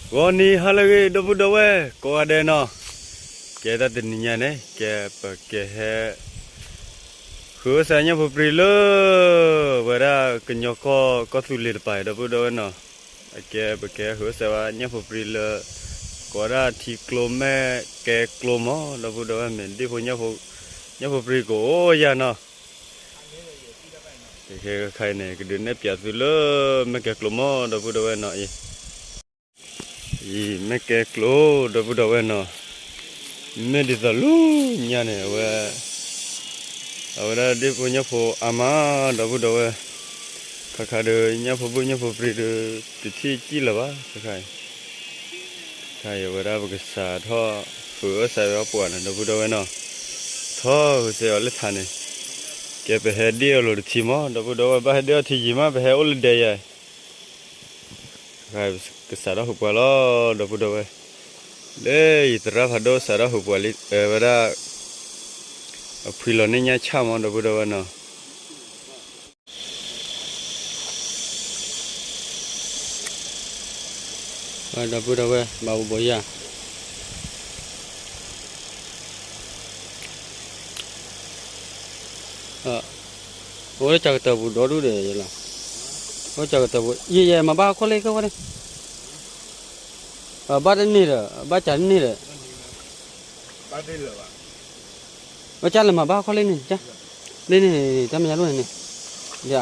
ဂီၤနံၤဟါလၢအဂ့ၤ ဒီပုၢ်ဒီဝဲၢ်ကိးဂၤဒဲးနီၤ, ကဲတၢ်တနံၤညါန့ၣ် ကဲပကဟဲ ဃုအီၣ်စၢၤညၣ်ဖိပြံလၢ ဝဲဒၣ်ကညီကီၢ် ကီၢ်သူလ့ၤတပၤ ဒီပုၢ်ဒီဝဲၢ်နီၤ, အကဲပကဟဲဃုအီၣ်စၢၤဘၣ်ညၣ်ဖိပြံလၢ ကိးဝဲဒၣ်ထံကျိမဲၢ်ကဲကျိမး ဒီပုၢ်ဒီဝဲၢ် မ့ၢ်ဒ့ၣ်ဖိ ညၣ်ဖိပြံကအိၣ်ယၤနီၤ, ခဲခါအံၤန့ၣ် ကဒုးနဲၣ်ပၠးသုလၢ မဲၢ်ကဲကျိမး ဒီပုၢ်ဒီဝဲၢ်နီၤအံၤ အံၤ မဲၢ်ကဲကျိ ဒီပုၢ်ဒီဝဲၢ်နီၤ, မ့ၢ်ဒ်သိးလၢညါန့ၣ် အဝဲ အဝဲဒၣ်ဒ့ၣ်ဖိညၣ်ဖိအါမး ဒီပုၢ်ဒီဝဲၢ်, ခါခါဒီး ညၣ်ဖိဘုၣ်ညၣ်ဖိပြံဒီး တထံၣ်စံၣ်လၢၤဘၣ် ခဲခါအံၤ, ခဲခါအံၤ အဝဲဒၣ်ပကစးထီၣ် ဃုအီၣ်စၢၤဝဲပှၤန့ၣ် ဒီပုၢ်ဒီဝဲၢ်နီၤ, ထီၣ်ဃုစဲးအီၤလၢထးန့ၣ်, ကဲပဟဲဒ့ၣ်အီၤလိာ်တထံမး ဒီပုၢ်ဒီဝဲၢ် ဘၣ်ဟဲဒ့ၣ်အီၤထံယံာ်မး ပဟဲအိၣ်လၢဒဲယၤ ကစးထီၣ်ဟူးပှၤလီၤ ဒီပုၢ်ဒီဝဲၢ်, လၢယသရၣ်ဖးဒိၣ်စးထီၣ်ဟူးပှၤလံ ဝဲဒၣ် အဖှံလီၤန့ၢ်ညၣ်ဆၣ်မး ဒီပုၢ်ဒီဝဲၢ်နီၤ, ဒီပုၢ်ဒီဝဲၢ် ဘၣ်ဘိဘိယၤ အိၣ်လၢကၢ်ကတၢၢ်ပူၤဒီဒူၣ်ဒီးယလီၤ, အိၣ်ကၢ်ကတၢၢ်ပူၤ ယဲယဲမၤဘၣ်ဟီၣ်ခိၣ်လၢခဲဝဲန့ၣ်, ဘၣ်တန့ၢ်ဒီး ဘၣ်ကၢ်တန့ၢ်ဒီး, ဘၣ်ကၢ်လဲၤမၤဘၣ်ဟီၣ်ခိၣ်လၢန့ၣ်, လၢန့ၣ်န့ၣ် တၢ်မညါလိၣ်န့ၣ်န့ၣ်, အိၣ်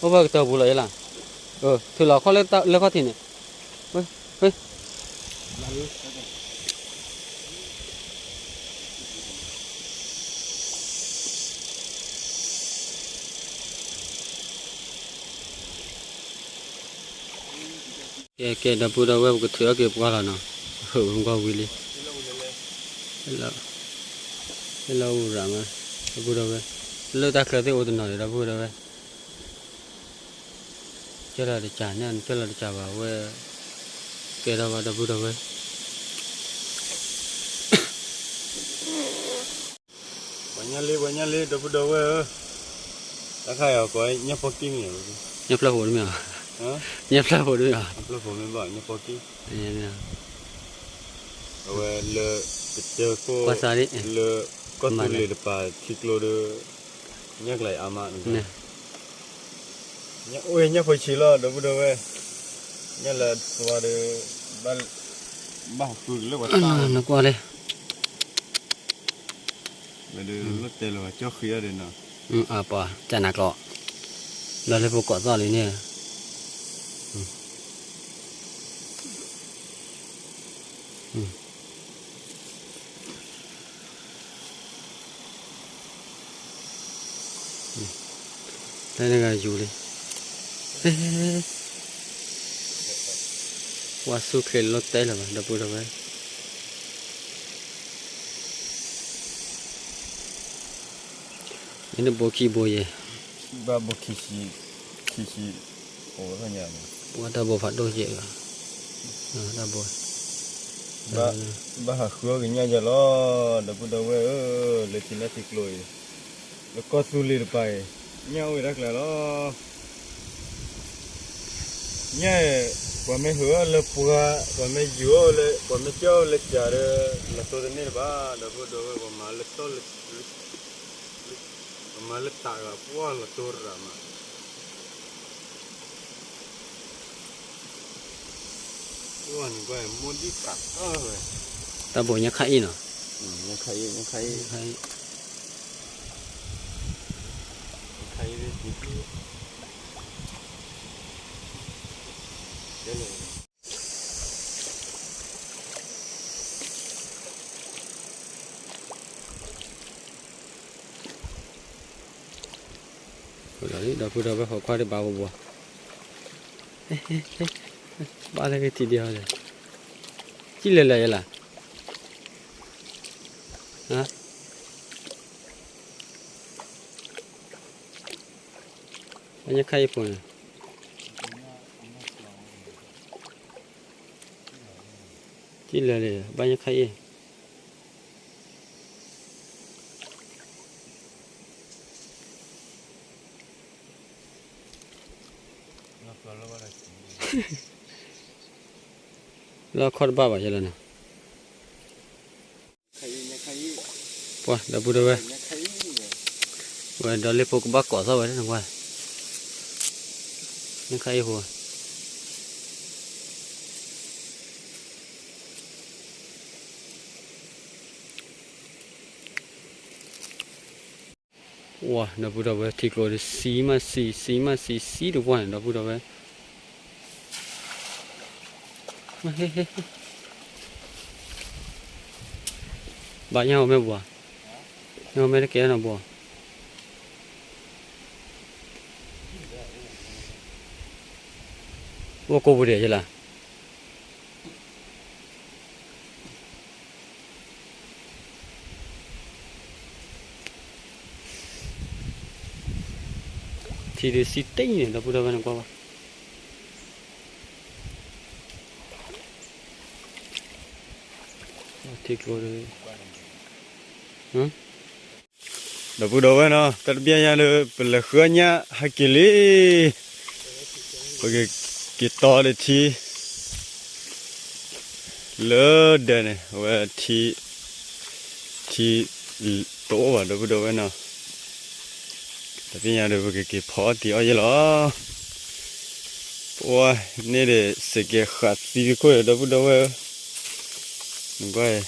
ဘၣ်ကတၢၢ်ပူၤလီၤယဲလီၤ, ထုးလီၤခီၣ်လၢခီၣ်ထံးန့ၣ်, ကဲ ကဲ ဒီပုၢ်ဒီဝဲၢ် ပကထုးအီၣ်က့ၤပှၤလီၤနီၤ, ဟၢၣ်မုၢ်ကီၢ်ဝံၤလံ, လၢလီၢ်အူရၤမး, ဒီပုၢ်ဒီဝဲၢ်, လၢတၢ်ချၢသ့ၣ်အိၣ်တနီၤန့ၣ် ဒီပုၢ်ဒီဝဲၢ်, ကၢလီၤတကးန့ၣ် ကၢလီၤတကးဘၣ်ဝဲ, ကဲထီၣ်ဘၣ်ဒီပုၢ်ဒီဝဲၢ် ပှၤညါလံ ပှၤညါလံ ဒီပုၢ်ဒီဝဲၢ်ဧၢ, တၢ်ခါအံၤကိးညၣ်ဖီကံၢ်မ့ၢ်, ညၣ်ဖျၢၣ်ဖိတမ့ၢ်, ညၣ်ဖျၢၣ်ဖိတမ့ၢ်, ညၣ်ဖျၢၣ်ဖိမ့ၢ်ဘၣ် ညၣ်ဖီကံၢ်, အဝဲလၢ ကတၢၢ်ခိၣ် လၢကီၢ်သူလ့ၤတပၤထံကျိဒီး ညၣ်ကျါအံၤအါမး, ညၣ်အိၣ်ညၣ်ဖိဆံးလီၤ ဒီပုၢ်ဒီဝဲၢ်, ညၣ်လၢသွါဒီး ဘၣ်ဟးဃုကလၢပှၤတၢ်နကွၢ်လၢ ဝဲဒၣ်လီၤတဲာ်လီၤကၠီဃံအီၤဒီးနီၤ, အပှၤကနၣ်ကျီ, ဒီးလၢပကိးသီၣ်လံန့ၣ်, တၢ်န့ၣ်ဂၤယူၤလံ, ပှၤဆူၣ်ချ့လီၤတဲာ်လၢၤဘၣ် ဒီပုၢ်ဒီဝဲၢ် မ့ၢ်နဘိခံဘိယဲၢ်, ဘၣ်ဘိခံဆံ, ခံဆံ, အိၣ်ညါန့ၣ်, ပှၤတၢ်ဘိဖးဒိၣ်ယဲၢ်လီၤ, တၢ်ဘိ, ဘၣ်ဟးဃုအီၣ်က့ၤညၣ်ယဲၢ်လီၤ ဒီပုၢ်ဒီဝဲၢ်ဧၢ, လၢထံနၢ်ထံကျိအံၤ, လၢကီၢ်သူလ့ၤတပၤအံၤ, ညၣ်အိၣ်ဝဲတၢ်ကျါလီၤ. ညၣ်, ပှၤမ့ၢ်ဟုၣ်အီၤလၢပှၢ်, ပှၤမ့ၢ်ယူၤအီၤလၢ, ပှၤမ့ၢ်ကၠီအီၤလၢကၢ်ဒီး, လီၤတိၢ်တန့ၢ်လၢၤဘၣ်, ဒီပုၢ်ဒီဝဲၢ် ပမၤလၢတီၢ်လၢ, ပမၤလၢတၢ်ဂၤပှၢ်လီၤတိၢ်ရၤမး, ပှၢ်န့ၣ်ကွၢ်မိၢ်ဒံၣ်တၢ်အၢဝဲ, တၢ်ဘိညါခါအံၤနီၤ, ညါခါအံၤ, ညါခါအံၤ, ညါခါအံၤ, ဒီပုၢ်ဒီဝဲၢ် ဟီၣ်ခွါတဘၣ်ဘိဘိ, ဘၣ်လၢကထံၣ်ဒံးဟီဒီး, ကံၣ်လဲၤလဲၤယဲလၢ်, ဘၣ်ညါခါအံၤဖိန့ၣ်, ကံၣ်လဲၤလဲၤ ဘၣ်ညါခါအံၤ လီၤပျီလီၤဘၣ်ဒီး လၢအခီၣ်တဘၣ်ဘၣ်ယဲလီၤန့ၣ်, ပှၤဒီပုၢ်ဒီဝဲၢ်, ဝဲဒီးလ့ဖိကဘၣ်ကိးသီၣ်ဝဲ, နခါအံၤဟိ ဝါ ဒီပုၢ်ဒီဝဲၢ် ထံကျိဒီး စံမးစံ စံမးစံ စံတဝါန့ၣ် ဒီပုၢ်ဒီဝဲၢ်, ဘၣ်ညၣ်ဟိမဲဘှီ, ညၣ်ဟိမဲတကဲနီၤဘှီ, အိၣ်ကိးပူၤဒဲးယဲလီၤ. ထံဒုးစံတ့ၢ်န့ၣ် ဒီပုၢ်ဒီဝဲၢ်န့ၣ်ကွၢ်ဘၣ်, ထံကျိဒီး ဒီပုၢ်ဒီဝဲၢ်နီၤ တၢ်တဘျီညါဒီး ပလဲၤဃုအီၣ်ညၣ်ဟဲက့ၤလံ, ပကက့ၤတီဒီးထံ လၢဒဲန့ၣ် အဝဲထံ ထံတအိၣ်ဘၣ် ဒီပုၢ်ဒီဝဲၢ်နီၤ, တၢ်တဘျီညါဒီး ပကက့ၤဖီအီၣ်တ့ၢ်အီၣ်ယဲလီၤ. ပဝဲန့ၣ်ဒီးစ့ၢ်ကီးဃးသံဖဲခိၣ်ဒီး ဒီပုၢ်ဒီဝဲၢ်ဧၢ, နကွၢ်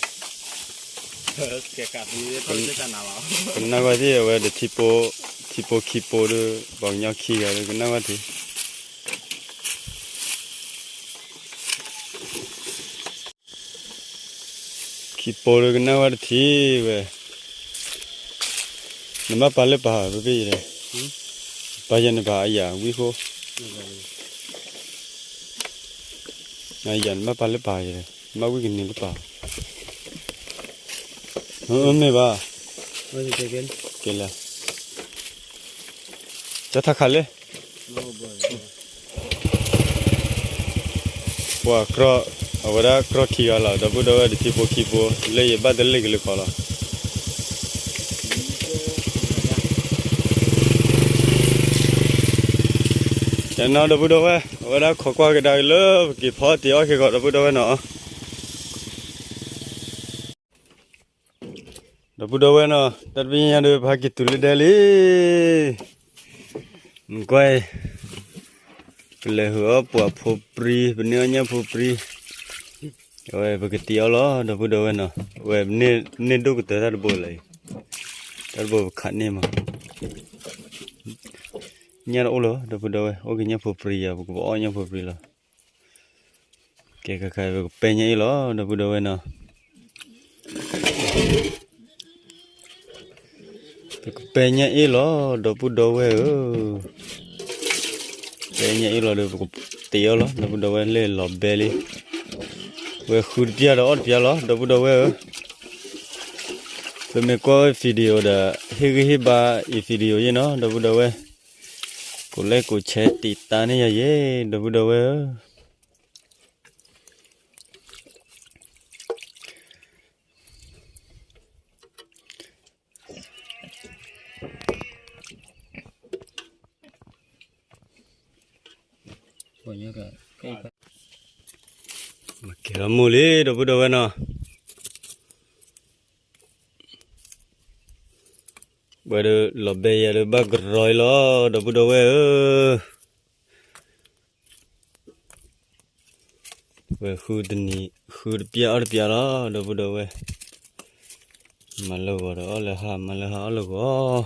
ကနၣ်ကွၢ်သ့ၣ်အဝဲဒီး ထံဖိခံဖိဒီး ပှၤကညီခံဂၤဒီး ကနၣ်ကွၢ်ထံ ခံဖိဒီးကနၣ်ကွၢ်တထံၣ်ဝဲ, နဘၣ်ပာ်လၢပာ် ပပ့ၢ်ယဲ, ပာ်ယဲန့ၣ်ပာ်အယၤဝံၣ်ဃိ, အယၤနဘၣ်ပာ်လၢပာ်ယဲ, နဘၣ်ဝံၣ်ကန့ၢ်လၢပာ်, မ့ၢ်ဘၣ်, ကဲလၢ ကၠီထါခးလၢ ပှၤကြၢး အဝဲဒၣ်ကြၢးခံဂၤလီၤ ဒီပုၢ်ဒီဝဲၢ် ဒီးထံဖိခံဖိ လၢယဘၣ်တလ့ၢ်က့ၤလၢခီလီၤ. တနီၤဒီပုၢ်ဒီဝဲၢ် အဝဲဒၣ်ခိးကွၢ်ကဒါက့ၤလၢ ပက့ၤဖီတ့ၢ်အီၣ်ခဲကီး ဒီပုၢ်ဒီဝဲၢ်နီၤ. ဒီပုၢ်ဒီဝဲၢ်နီၤ တၢ်တဘျီညါဒီး ပဟဲက့ၤတုၤလၢဒဲလံ. နကွၢ်အံၤ ပလဲၤဟုၣ်အီၣ်ပှၤဖိပြံ ပန့ၢ်အီၣ်ညၣ်ဖိပြံ, အဝဲပကတ့အီၣ်လီၤ ဒီပုၢ်ဒီဝဲၢ်နီၤ. အဝဲန့ၢ်ဒိၣ်ကတၢၢ် တၢ်တဘိလၢအံၤ, တၢ်တဘိပခးန့ၢ်မး, ညၣ်တအိၣ်လၢၤ ဒီပုၢ်ဒီဝဲၢ်, အိၣ်က့ၤညၣ်ဖိပြံယၤ ပကဘၣ်အီၣ်ညၣ်ဖိပြံလီၤ. ကဲခါခါ ပကပဲညၣ်အ့ၣ်လီၤ ဒီပုၢ်ဒီဝဲၢ်နီၤ. ပကပဲညၣ်အ့ၣ်လီၤ ဒီပုၢ်ဒီဝဲၢ်ဧၢ, ပဲညၣ်အ့ၣ်လီၤဒီး ပကတ့အီၣ်လီၤ ဒီပုၢ်ဒီဝဲၢ် လၢလီၤဘဲလံ. ဝဲဃုတပျၢ်ဒီးအီၣ်တပျၢ်လီၤ ဒီပုၢ်ဒီဝဲၢ်ဧၢ. ပမ့ၢ်ကွၢ်ဝဲ video ဒီး ဟ့ၣ်ဂံၢ်ဟ့ၣ်ဘါအံၤ video ယဲနီၤ ဒီပုၢ်ဒီဝဲၢ်, ကိးလဲၣ်ကိးဆဲးတံာ်တာ်န့ၢ်ယၤယဲ ဒီပုၢ်ဒီဝဲၢ်ဧၢ. ကဲထီၣ်မိၢ်လံ ဒီပုၢ်ဒီဝဲၢ်နီၤ, ဝဲဒီးလီၤဘဲယၤဒီးဘၣ်ကရီအံၤလီၤ ဒီပုၢ်ဒီဝဲၢ်ဧၢ. ဝဲဃုတနံၤ ဃုတပျၢ်အီၣ်တပျၢ်လီၤ ဒီပုၢ်ဒီဝဲၢ်, မၤလၢဂီၤဒီးအီၣ်လၢဟါ မၤလၢဟါအီၣ်လၢဂီၤ,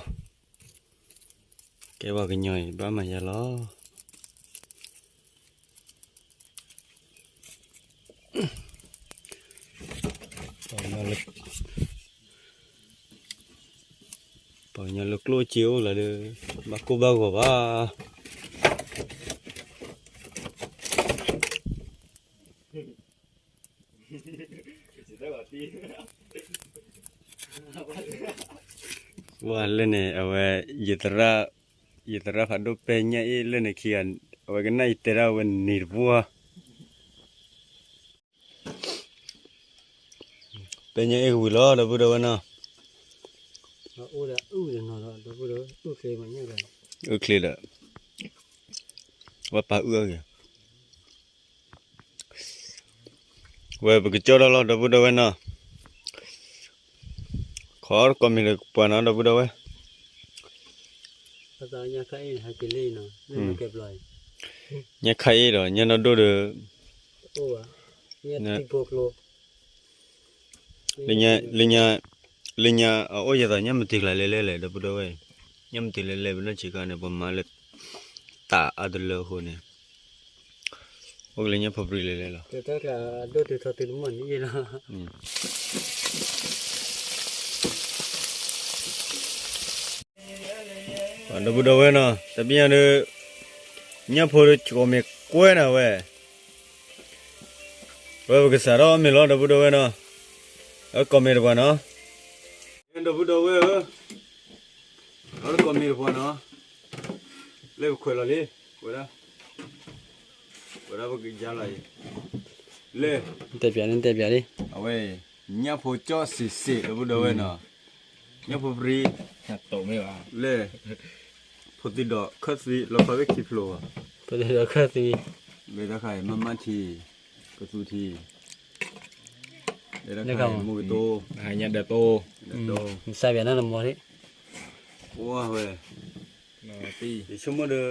ကဲပှၤကညီအံၤ ဘၣ်မၤယၤလီၤ. ပှၤကညီလၢကျိၣ်စ့အိၣ်လီၤဒီး ဘၣ်ကိၢ်ဘၣ်ဂီၤဘၣ်. ဝဲလၢန့ၣ် အဝဲ ယသရၣ် ယသရၣ်ဖးဒိၣ်ပဲညၣ်အ့ၣ်လၢန့ၣ်ခံဂၤ, အဝဲကနၣ်ယတဲဒၣ်ဝဲန့ၣ်တပှၢ် ပဲညၣ်အ့ၣ်ကဝံၤလီၤ ဒီပုၢ်ဒီဝဲၢ်နီၤ, အုၣ်ချ့ဒီး ဝဲပာ်အုၣ်အီၤက့ၤ. ဝဲပကကၠီၣ်ထီၣ်လီၤ ဒီပုၢ်ဒီဝဲၢ်နီၤ, ခီတကိးမံၤတပှၤနီၤ ဒီပုၢ်ဒီဝဲၢ်, ညၣ်ခါအ့ၣ်ဒီး ညၣ်နီၢ်ဒိၣ်ဒီး လၢညါ လၢညါအအိၣ်ယသးညၣ်မတ့ၤကျါလဲၤလဲၤလဲၣ် ဒီပုၢ်ဒီဝဲၢ်, ညၣ်မတ့ၤလဲၤလဲၤ ပနီၢ်ဆံးခါန့ၣ် ပမၤလၢ တၢ်အါတလၢအဃိန့ၣ် အိၣ်ကလၢညၣ်ဖိပြံလဲၤလဲၤလီၤ. ဒီပုၢ်ဒီဝဲၢ်နီၤ, ညၣ်ဖိဒီးကိးမ့ၢ်ကွဲနၤဝဲ, ဝဲပကစးထီၣ်အီၣ်မ့ၤလီၤ ဒီပုၢ်ဒီဝဲၢ်နီၤ, အကိးမ့ၢ်တပှၤနီၤ, ဒီပုၢ်ဒီဝဲၢ်ဧၢ, အကိးမ့ၢ်တပှၤနီၤ, လၢပခွဲးလီၤလံ, ဝဲဒၣ် ဝဲဒၣ်ပကယါလီၤအံၤ, လၢ တဲပၠးန့ၣ် တဲပၠးလံ, အဝဲ ညၣ်ဖိကၠီၣ်စံးစ့း ဒီပုၢ်ဒီဝဲၢ်နီၤ, ညၣ်ဖိပြံ လၢ ဖိသံဒီးခၢၣ်သံ လီၤခီဝဲခံဖျိဘၣ်, ဖိသံဒီးခၢၣ်သံ, လၢတၢ်ခါအံၤ မၢ်မၢ်ထံ ကသူထံ, လၢတၢ်ခါအံၤ မူကတိၤ, ညၣ်ဒၢတိၤ, စးပၠးန့ၣ်နမီၤ, အိၣ်ဝဲ ယဆိကမိၣ်ဒီး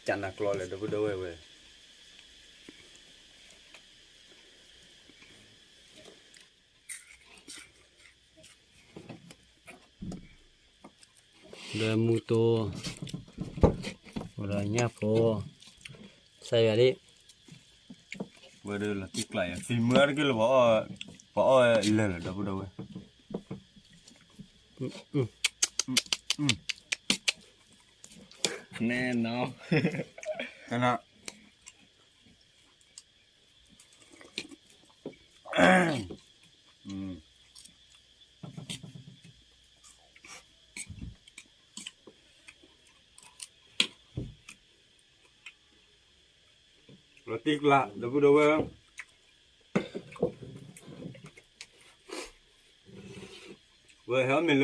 ကနၤကျီလဲၣ် ဒီပုၢ်ဒီဝဲၢ်ဝဲ ဒီးမူတိၤ, ဒီးညၣ်ဖိ, စးယၤဒ်, ဝဲဒီးလီၤတံၢ်ကျးယၤ သံမုၢ်အါတက့ၢ်လၢ ပှၤအီၣ်လၢာ်လၢာ် ဒီပုၢ်ဒီဝဲၢ်, နဲနီၤ, ကန လီၤတံၢ်ကျး ဒီပုၢ်ဒီဝဲၢ်, ဝဲဟဲအီၣ်မ့ၤလၢ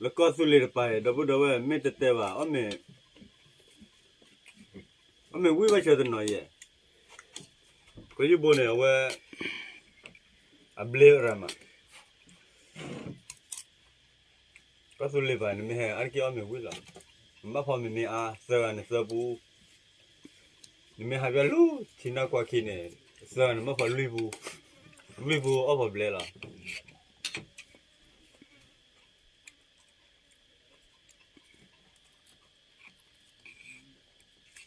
လၢကီၢ်သူလ့ၤတပၤအံၤ ဒီပုၢ်ဒီဝဲၢ် မ့ၢ်တတဲဘၣ် အီၣ်မ့ၤ အီၣ်မ့ၤဝံၣ်ဘၣ်ဆၢတနီၤယဲၢ်, ကီၢ်ယုၢ်ဘိန့ၣ် အဝဲ အဘျ့ရၤမး, ကီၢ်သူလ့ၤပၤ နမ့ၢ်ဟဲအါတက့ၢ်အီၣ်မ့ၤဝံၣ်လီၤ, နဘၣ်ဖီမ့ၤမ့ၢ်အါ သၢဂၤန့ၣ်သၢပူ, နမ့ၢ်ဟးပၠၣ်လူၤ ထံနၢ်ကွၢ်ခံန့ၣ် သၢဂၤန့ၣ်မ့ၢ်ဖီလွံၢ်ပူ, လွံၢ်ပူအီၣ်ဖီဘျဲလီၤ.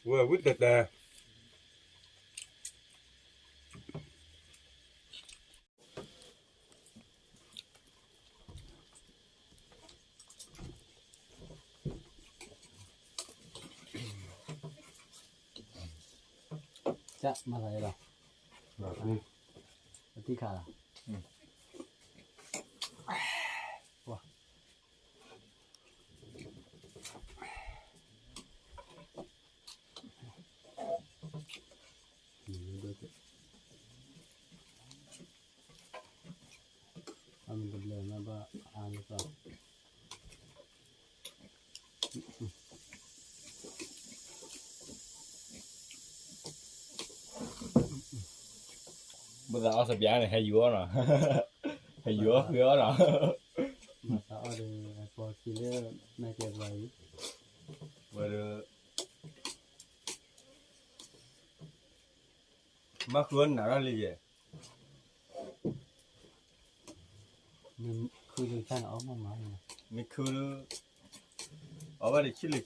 ဝဲဝံၣ်တဲတဲ ကမၤသးလီၤ, ပတံၢ်ခါလီၤ, အမ့ၢ်တဘျဲၣ်မ့ၢ်ဘၣ်အါလၢသီ, ဘၣ်သးအီၣ်စပျါန့ၣ် ဟဲယူၤအီၣ်နီၤ, ဟဲယူၤအီၣ်ဃုအီၣ်နီၤ, မၤသးအီၣ်ဒီး အပိာ်ခံလၢ နကဲဘျီအံၤ, ဝဲဒီး မ့ၢ်ဃုအီၣ်နးထီၣ်လံယဲၢ်, မ့ၢ်ဃုလၢ အီၣ်ဘၣ်ဒီးဆံးလံာ်ဆံးလံာ်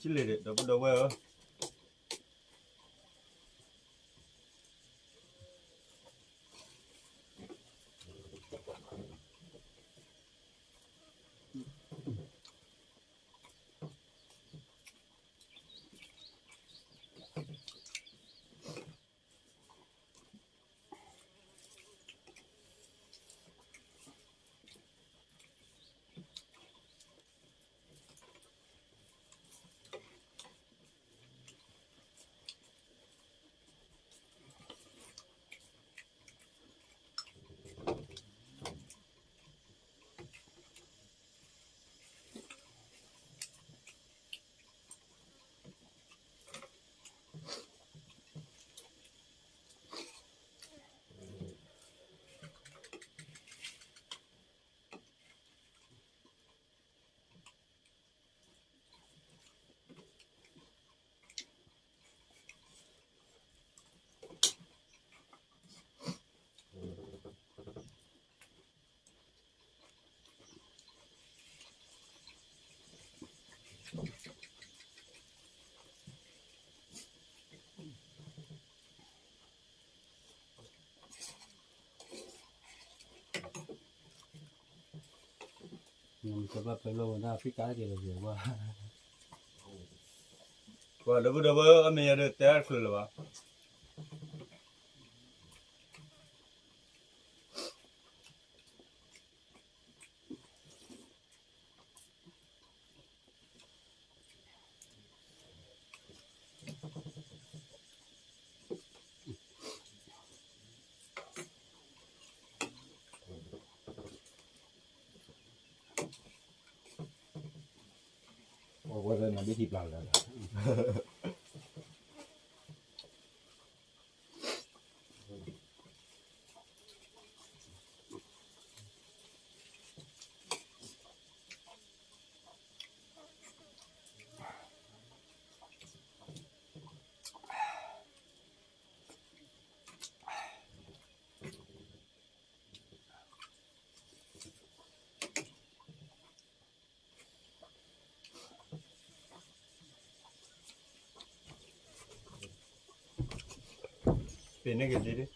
ဒီး ဒီပုၢ်ဒီဝဲၢ်ဧၢ. နမ့ၢ်ကဘၣ်ပၢလီၤဝဲဒၣ် ဖံးကါတက့ၢ်လီၤ ပှၤ ပှၤဒီပုၢ်ဒီဝဲၢ် အမ့ၢ်ယၤဒီးတဲတချုးလၢၤဘၣ်. အဝဲဒၣ်နဘ့ၣ်ထံပျၢ်လၢာ်လီၤ. ပ့ၤန့ၢ်က့ၤဒ်,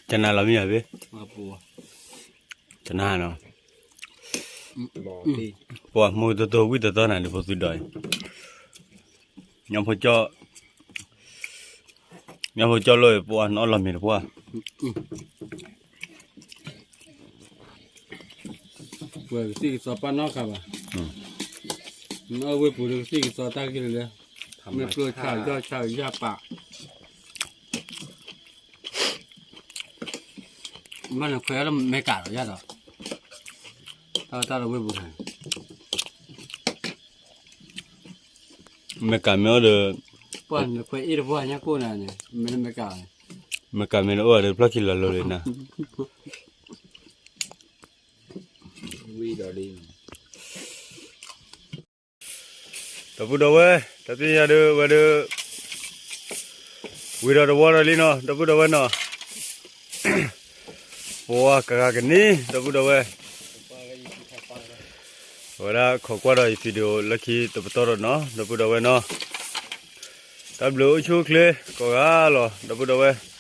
ကနၤလီၤမ့ၢ်ဧါဘ့ၣ်, ကနၤနီၤ, ပှၤမူတတိၤဝံၣ်တတီနၤ ဒ်ဖိသုဒီးအံၤ, ညီဖိကၠီ, ညီဖိကၠီလိၣ်အံၤ ပှၤနီၣ်လီၤမ့ၤတပှၢ် ပှၤကသံၣ်ကသီပာ်နီၣ်ဃာ်ဘၣ်, နီၣ်ဝ့ၢ်ပူၤဒီးကသံၣ်ကသီတၢ်ဂ့ၢ်လၢ, မ့ၢ်ကျိဆၣ်ယီၢ်ဆၣ်ယၢ်ပာ်, ဘၣ်နခွဲးအီၤလၢမဲကၤလီၤယၤဒီး, တၢ်တၢ်လၢဝ့ၢ်ပူၤန့ၣ် မဲကၤမ့ၢ်အိၣ်ဒီး, ပှၤနခွဲးအ့ၣ်တပှၢ်ညါကိၣ်နၤန့ၣ် မ့ၢ်လၢမဲကၤ, မဲကၤမ့ၢ်လၢအိၣ်ဒီးဖျီၣ်ခံလီၤလိၤလံနၤ, ဝံၤဒီးလံ ဒီပုၢ်ဒီဝဲၢ် တၢ်ပညိၣ်ဒီးဝဲဒီး, ဝံၤဒီးတဝီဒီးလံနီၤ ဒီပုၢ်ဒီဝဲၢ်နီၤ, ပဝဲကဂၤကနံၤ ဒီပုၢ်ဒီဝဲၢ်, အဝဲဒၣ်ခိးကွၢ်ဒီးယ video လၢခံတပတီၢ်ဒီးနီၤ ဒီပုၢ်ဒီဝဲၢ်နီၤ, တၢ်ဘျုးအိၣ်ဆူၣ်အိၣ်ချ့ကိးဂၤလီၤ ဒီပုၢ်ဒီဝဲၢ်